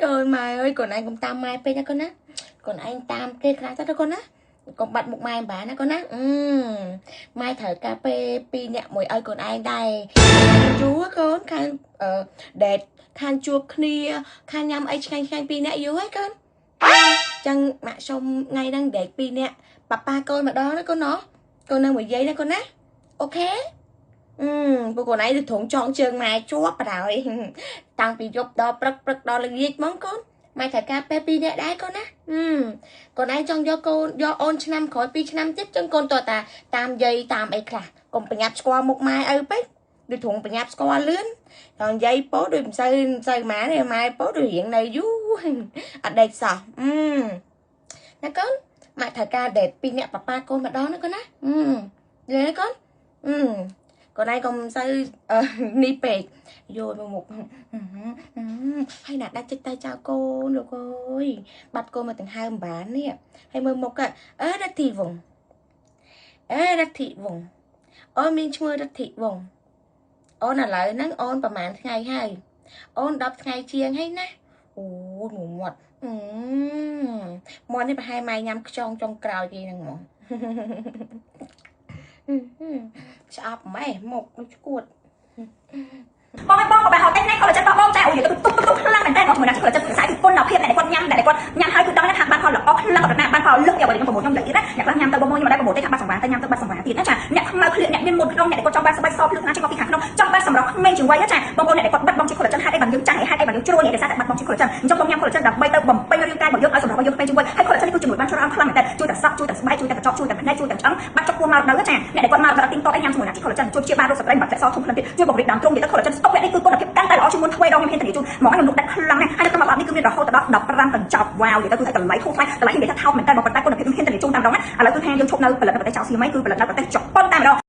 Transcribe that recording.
កូនម៉ែអើយកូនឯងកុំតាមម៉ែពេកណាកូនណាកូនឯងតាមគេខ្លះទៅណាកូនណាកុំបាត់មុខម៉ែមិនបានណាកូនណាអឺម៉ែត្រូវការពេលពីរអ្នកមួយឲ្យកូនឯងដែរយូរកូនខានអឺដេតខានជួបគ្នាខានញ៉ាំអីឆ្ងាញ់ឆ្ងាញ់ពីរអ្នកយូរហើយកូនចឹងម៉ាក់សុំថ្ងៃហ្នឹងដេតពីរអ្នកប៉ាប៉ាកូនម្ដងណាកូនណោះកូននៅមួយយាយណាកូនណាOK អឺពួកកូនឯងទៅត្រង់ចងជើងម៉ែជាប់បណ្ដោយតាំងពីយប់ដល់ព្រឹកព្រឹកដល់ល្ងាចហ្មងកូនម៉ែត្រូវការពេលពីរនាក់ដែរកូនណាកូនឯងចង់យកកូនយកអូនឆ្នាំក្រោយ2ឆ្នាំទៀតចឹងកូនតតាតាមយាយតាមអីខ្លះកុំប្រញាប់ស្គាល់មុខម៉ែឪពេកដូចត្រង់ប្រញាប់ស្គាល់លឿនដល់យាយពោដូចមិនសូវមិនសូវម៉ែទេម៉ែពោដូចរៀងនៅយូរអត់ដេកសោះអឺណាកូនម៉ាក់ត្រូវការដេតពីរនាក់ប៉ាប៉ាកូនម្ដងណាកូនណាអឺយល់ទេកូនអឺកូនឯងកុំសូវនេះពេកយោមកមុខហើយណាដាច់ចិត្តតែចៅកូនលោកអើយបាត់កូនមកដង្ហើមបាននេះហើយមើលមុខអឺរទ្ធីវងអឺរទ្ធីវងអូនមានឈ្មោះរទ្ធីវងអូនឥឡូវហ្នឹងអូនប្រហែលថ្ងៃហើយអូន10ថ្ងៃជាងហើយណាអូយមួយមាត់អឺមាត់នេះប្រហែលម៉ែញ៉ាំខ្យងចុងក្រោយគេហ្នឹងហ្មងស្អប់ម៉េះមុខដូចឈួត បងឲ្យបងក៏បែរហត់តែថ្ងៃ collagen របស់បងចាអូយទៅទុកទុកទុកខ្លាំងមែនតើបងជាមួយណា collagen ខ្សែគឺគុណភាពដែលគាត់ញ៉ាំដែលគាត់ញ៉ាំហើយគឺដឹងថាបានផលល្អខ្លាំងក៏ណាបានផលលឹកយកឲ្យខ្ញុំប្រម៉ូទខ្ញុំនិយាយទៀតណាអ្នកខ្លះញ៉ាំទៅបងខ្ញុំមិនដែរប្រម៉ូទទេថាបាត់សង្វារតែញ៉ាំទៅបាត់សង្វារទៀតណាចាអ្នកខ្មៅឃ្លៀកអ្នកមានមុនក្នុងអ្នកដែលគាត់ចង់បានស្បែកសភ្លឺខ្លាំងចេញមកពីខាងក្នុងចង់បានសម្រស់ក្មេងជាងវ័យណាចាបងប្អូនអ្នកដែលគាត់បាត់បង់ជាតិ collagen ហេតុអីបានយើងចាស់ហេតុអីបានយើងជ្រួញដោយសារតែបាត់បង់ជាតិ collagen អញ្ចឹងបងញ៉ាំ collagen ដើម្បីទៅបំពេញរាងកាយរបស់យើងឲ្យសម្រស់របស់យើងក្មេងជាងវ័យហើយ collagen នេះគឺជំនួយបានច្រើនខ្លាំងមែនតើជួយតែសក់ជួយតែស្បែកជួយតែកញ្ចក់ជួយតែភ្នែកជួយតែឆ្អឹងបាត់ចុកពោះមកដល់ចាអ្នកដែលគាត់មកដល់ទីងតអីញ៉ាំជាមួយណាជាតិ collagen ជួយព្យាបាលរោគស្ត្រីបាត់សធំខ្លាំងទៀតជួយបង្រីកដើមទ្រូងនិយាយទៅ collagen ស្តុកវគ្គនេះគឺគុណភាពកាន់តែល្អជាងមុនទ្វេដងខ្ញុំហ៊ានធានាជូនមកខ្ញុំលក់ដាច់ខ្លាំងណាស់ហើយនៅក្នុងមួយនេះគឺមានរហូតដល់15កញ្ចប់វ៉ាវនិយាយទៅគឺតម្លៃធូរថ្លៃតម្លៃនិយាយថាថោកមែនតើប៉ុន្តែគុណភាពខ្ញុំហ៊ានធានាជូនតាមដងណាឥឡូវគឺថាយើងឈប់នៅផលិតនៅប្រទេសចៅសៀមគឺផលិតនៅប្រទេសជប៉ុនតែម្ដង។